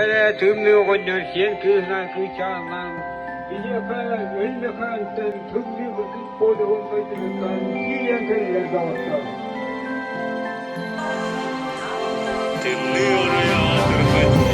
Эрэ тымныы оҕонньор сиэн кыыһынан кыычааннаан, биһиэхэ Өймөкөөнтөн тымныы полюһун дойдутуттан киирэн кэллилэр доҕоттор. Тымныы оройо аатырбыт.